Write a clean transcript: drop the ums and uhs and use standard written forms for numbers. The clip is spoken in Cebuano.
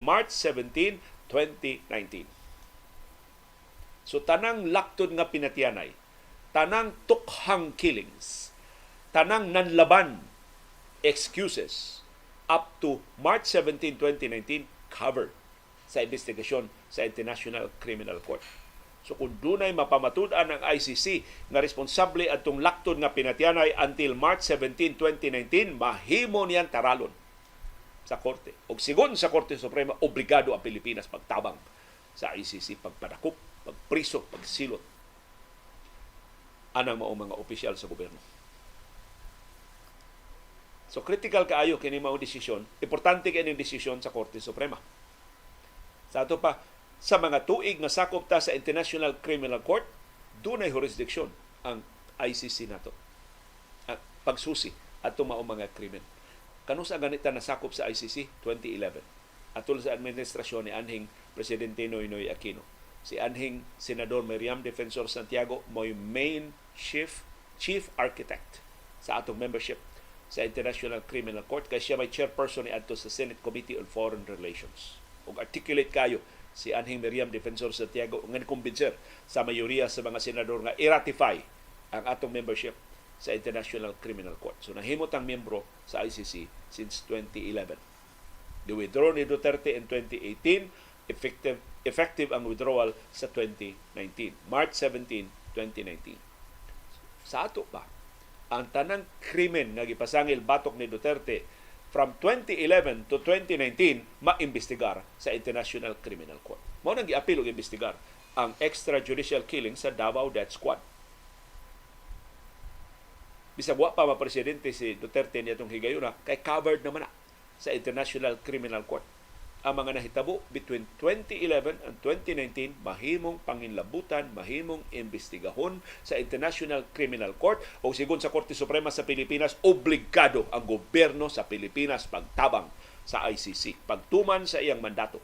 March 17, 2019. So tanang laktod nga pinatyanay, tanang tokhang killings, tanang nanlaban excuses up to March 17, 2019 covered sa investigasyon sa International Criminal Court. So kung dunay mapamatud-an ang ICC nga responsable adtong laktod nga pinatyanay until March 17, 2019, mahimo niyan taralon sa korte. Og sigon sa Korte Suprema, obligado ang Pilipinas pagtabang sa ICC, pagpadakop, pagpriso, pagsilot anang mao mga opisyal sa gobyerno. So critical kaayo kini mao desisyon. Importante kini desisyon sa Korte Suprema. Sa ato pa, sa mga tuig nga sakop ta sa International Criminal Court, dunay jurisdiction ang ICC nato. At pagsusi ato mao mga krimen. Kanus-a ganita nasakop sa ICC? 2011. Atol sa administrasyon ni anhing Presidente Noynoy Aquino. Si anhing Senador Miriam Defensor Santiago mo'y main chief chief architect sa atong membership sa International Criminal Court kay siya may chairperson ni adto sa Senate Committee on Foreign Relations. Ug articulate kayo si anhing Miriam Defensor Santiago nga kumbinser sa mayoriya sa mga senador nga i-ratify ang atong membership sa International Criminal Court. So nahimot ang miyembro sa ICC since 2011. The withdraw ni Duterte in 2018, effective effective ang withdrawal sa 2019. March 17, 2019. Sa ato pa, ang tanang krimen nga gipasangil batok ni Duterte from 2011 to 2019 maimbestigar sa International Criminal Court. Mao nang giapil og imbestigar ang extrajudicial killing sa Davao Death Squad. Bisag wa pa ma-presidente si Duterte niadtong higayuna, kay covered naman na sa International Criminal Court. Ang mga nahitabo between 2011 and 2019 mahimong panginlabutan, mahimong imbestigahon sa International Criminal Court o sigon sa Korte Suprema sa Pilipinas, obligado ang gobyerno sa Pilipinas pagtabang sa ICC, pagtuman sa iyang mandato.